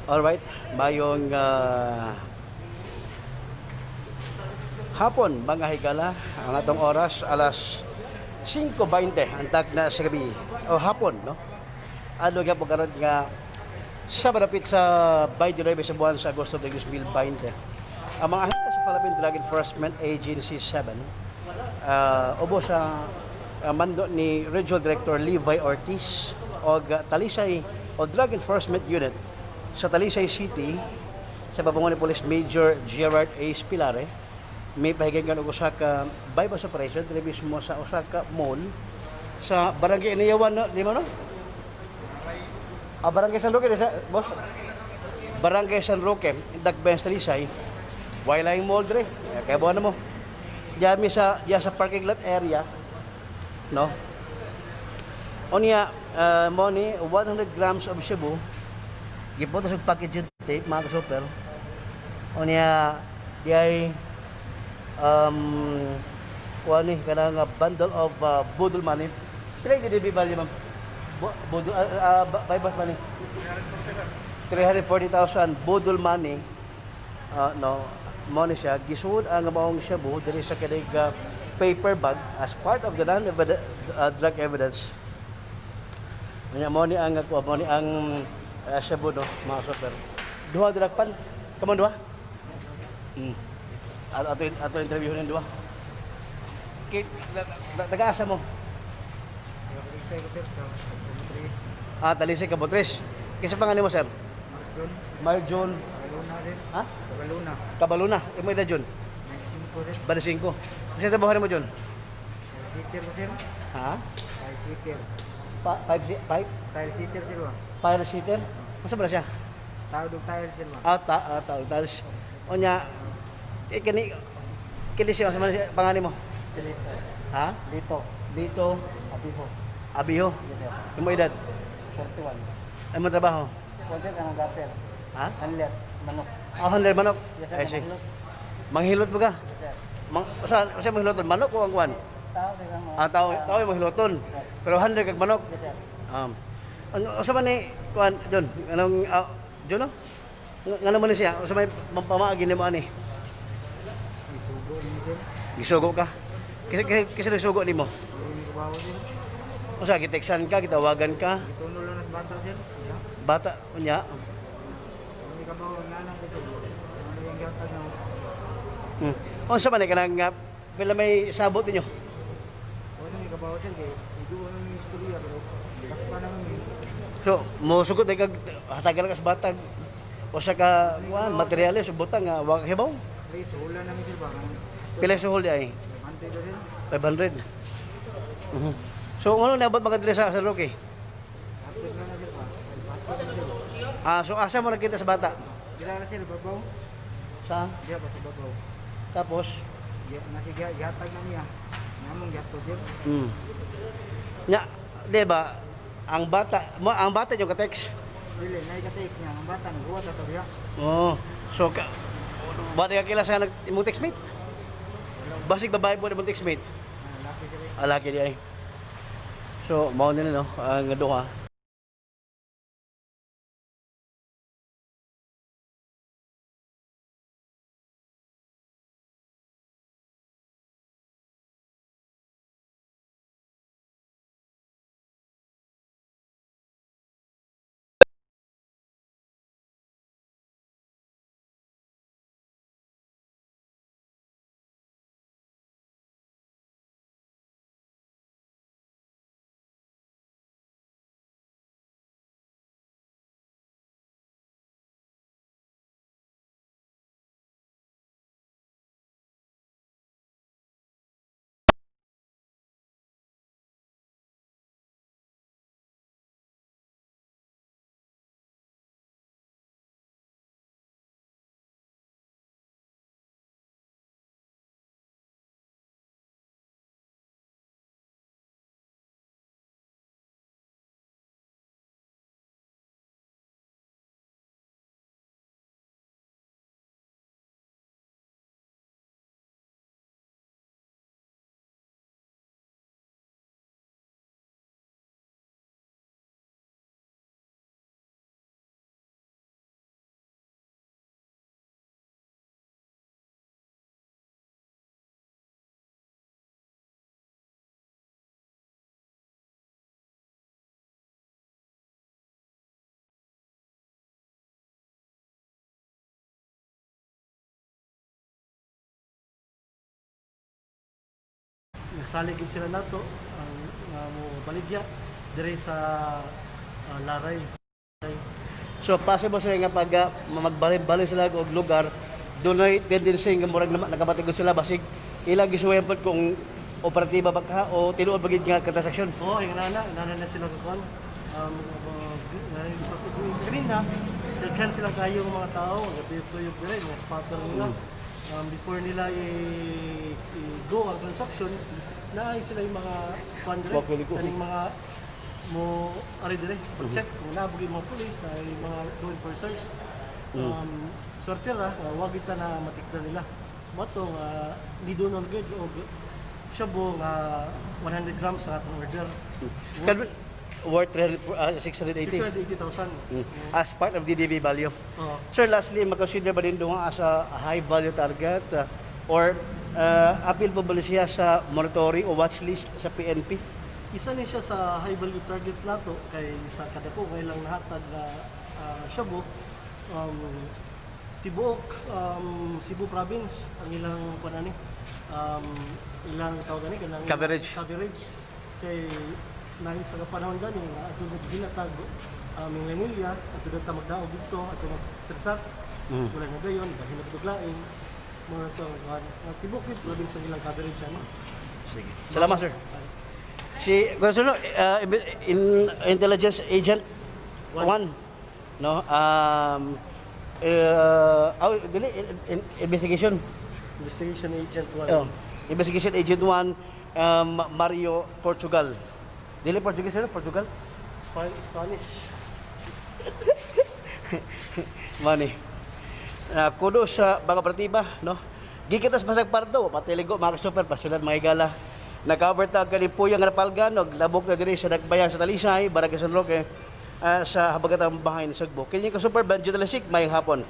Alright, mayong hapon, mga higala. Ang atong oras, alas 5:20 ang tag na sa gabi o hapon, no? Adlaw gyapon karon nga sa malapit sa 29 sa buwan sa Agosto 2020. Ang mga ahente sa Philippine Drug Enforcement Agency 7, ubo sa mando ni Regional Director Levi Ortiz og Talisay o Drug Enforcement Unit sa Talisay City sa pamumuno ni Police Major Gerard A. Spilare may pahigayon og usa ka bypass operation diri mismo sa usa ka mall sa Barangay Inayawan, no, di mo, no? Ah, Barangay San Roque, di sa boss? Barangay San Roque, Dagben, Talisay. Why mall dre? Eh, kaya buwan na mo. Diyan mi sa diyan sa parking lot area, no? Unya, mo ni 100 grams of shabu. Giputo sa packaging tape, mga ka-super. Unya, di ay kuha ni kanang bundle of budol money. Pila yung DDB value, ma'am? Budol, bypass money? 340,000 budol money. No, mo ni siya gisuod ang maong shabu diri sa kanig paper bag as part of the non drug evidence. Nya mo ni ang kuha, mo ni ang shabu, no, mga super. Duha drug pan. Kamon duha? Ato ato interview nin duha. Kay taga-asa mo? Talisay ko, sir, sa Butres. Ah, Talisay, Cabotres. Kinsa pangalan mo, sir? Marjon. Marjon. Kabaluna rin. Ha? Kabaluna. Kabaluna. Imo edad, John? 95 rin. Bali 5. Kasi trabaho mo, John? Tile sitter ko, sir. Ha? Tile sitter. Pa five, five? Tile sitter, sir ba? Fire sitter? Masa ba na siya? Tao dog tile, sir ba? Ah, ta, ah, tao, talos. Onya, eh, kani, kini siya, sa man siya, pangalan mo? Lito. Ha? Lito. Dito, Abiho. Abiho. Yes, sir. Imo edad? 41. Imo trabaho? Kung sir, anong gater? Ha? Handler. Manok. Ah, handler manok. Yes, sir. Ay, sige. Manok. Manghilot mo ka? Yes, sir. Mang, sa manghiloton, manok o ang kuan? Tao, sir. Ang Ah, tao, tao yung manghiloton. Pero handler kag manok. Yes, sir. Ano sa man ni kuan, John? Anong John, no? Ngano man ni siya? Usa may pamaagi nimo ani? Isugo rin, sir. Gisugo ka. Kasi nagsugo nimo. Hindi ko bawo, sir. Usa giteksan ka, gitawagan ka, Ituno lang sa bata, sir. Yeah. Bata unya. Hindi ka bawo, nanang ko, sir. Ano yung gatag na Unsa man ni kanang pila may sabot ninyo? Wala sa may kabawo, sir, kay iduwa na yung istorya pero takpa naman eh. So, mo sugot ay kag hatagan ka sa batag. Usa ka kuan materyales butang nga wa ka hibaw. Pre, suhulan namin, sir ba? Pila suhol di ay? Ante ko, sir. 500. So, ano naabot mga diri sa San Roque? Update na na, sir ba? Update na, sir. Ah, so asa mo nakita sa bata? Dila na, sir, babaw. Sa Diya pa sa babaw. Tapos Nasi gihatag na niya. Namong gihatod, sir. Nya, di ba? Ang bata, mo ang bata yung ka-text. Dili, na ka-text niya. Ang bata, naghuwat ato diya. Oh. So ka bata ka kila sa nag imong textmate? Basig babae po imong textmate. Ah, laki, sir, eh. Alaki di ay. So, mao ni, no, ang duha. Nagsalig gid sila nato ang mo baligya dire sa Laray. So possible sila nga pag magbalin-balin sila og lugar, dunay tendency nga murag nakabatigod sila, basig ilang gisuwayan pod kung operatiba ba ka o tinuod ba gid nga transaksyon. Oo, oh, ingana na sila kakon. Kanina, daghan sila kayo ng mga tao, nagatuyo-tuyok dire, mga spotter nila. Before nila i-go ang transaction, naay sila yung mga kwan dire, Walk will go. kaning mga mo ari dire, pag-check kung naabog yung mga police, ay mga law enforcers. Swerte ra, wag kita na matikdan nila. Mato nga ni dunol gid og shabu nga 100 grams sa atong order. Kan worth 300, 680 680,000. As part of DDB value. Oo. Sir, lastly, mag-consider ba din doon as a high value target or appeal po ba siya sa monitoring o watch list sa PNP? Isa ni siya sa high value target nato kay sa kadako kay lang nahatag na shabu, tibuok Cebu province ang ilang kuan ani, ilang tawag ani, kanang Coverage. Coverage kay na isa ka panahon gani nga ato naghilatag Minglanilla, ato ta magdaog didto, ato magtransact, wala na dayon dahil nagduglain mga to ang kuan. Nga tibuok yun province ang ilang coverage ano. Sige. Salamat, sir. Si Gonzalo, Intelligence Agent 1, no? Oh, dili, investigation. Investigation Agent 1. Oh, Investigation Agent 1, Mario Portugal. Dili Portuguese, sir? Portugal? Spanish. Money. Kudos sa mga operatiba, no? Gikitas basag pardo, patiligo mga super, pasulat mga higala. Nag-cover ta galing po yung rapalgan, og labok na diri sa Nagbayan sa Talisay, Barangay San Roque, sa habagatang bahay ng Sugbo. Kini ka super Banjo Talasik, mayong hapon.